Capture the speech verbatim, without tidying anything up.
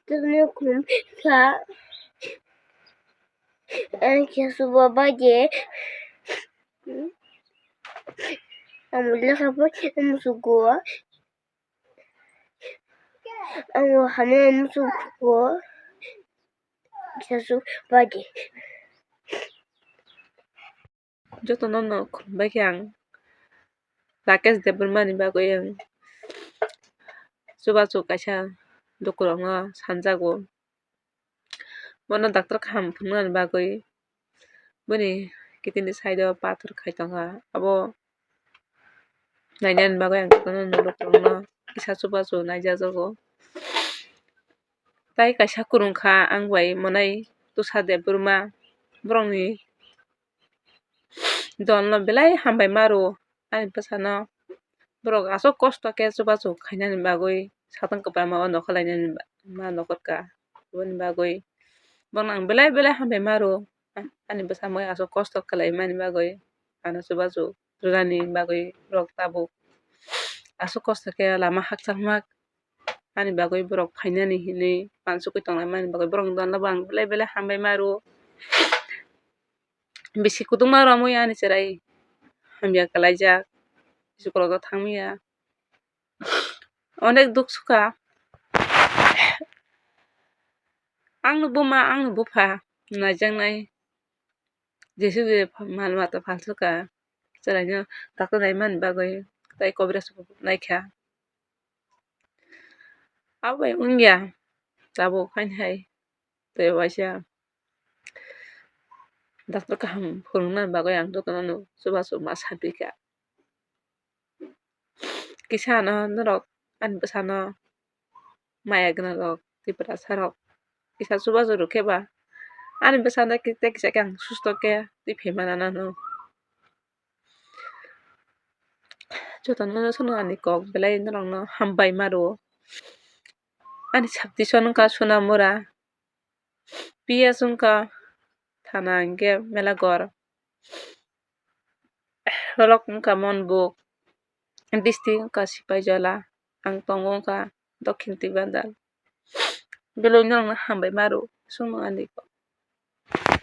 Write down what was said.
Tini khum kha. Ang khe suba baje. Ang lekha bo musugo. Ang hamya musugo. Khe su baje. Jotono no khulumbai khe ang Rakesh Debbarma ni bagwi ang chubachu kaisa lukurokno sanjago. Bono doctor kaham phunuknani bagwi boni kiting ni side o pathor khai tongkha, abo nainani bagwi ang jotono no lukurokno kisa chubachu naijajago. Tai kaisa kwrwngkha ang bai mwnai Tusa Debbarma, borokni dolno belai hambai ma rwo ani bwsano. Borok aswk kosto khe chubachu khainani bagwi, satung kwbangma o nokha lainani ba-, ma nokhorkha. Aboni bagwi bono ang belai belai hambai ma rwo. Ani bwsa moi aswk kosto khlaimani bagwi, ano chubachu rwnani bagwi borok tabuk aswk kosto khe lama hakchalma ani bagwi borok phainani hinwi uansukwi tonglaimani bagwi borokni dolno bo ang belai belai hambai ma rwo. Bisi kutung ma romwi ani chwrai hamya kwlaijak, school o thangmaya. Onek duk sukha. Ang ni buma, ang ni bupha naijaknai, jesu je mal mata phalsukha, chwraino doctor naimani bagwi tai kobres naikha. Abo bai wngya, tabuk haini hai tei waisa doctor kaham phwrwngna bagwi ang jotono no chubachu ma satwi kha. Kisa no norok ani bwsano maya gwnang rok, Tiprasa rok kisa chubachu rwkhe ba ani bwsano tei kisa khe ang susto khe twi phaima nana no. Jotono no sono ani kok belai norokno hambai ma rwo. Ani subdivision wngkha Sonamura, P S wngkha thana hwnkhe Melagor, block wngkha Monbuk, district wngkha Sipaijala, ang tongo wngkha Dokhin Tibandal. Belai norokno hambai ma rwo, sono ani kok.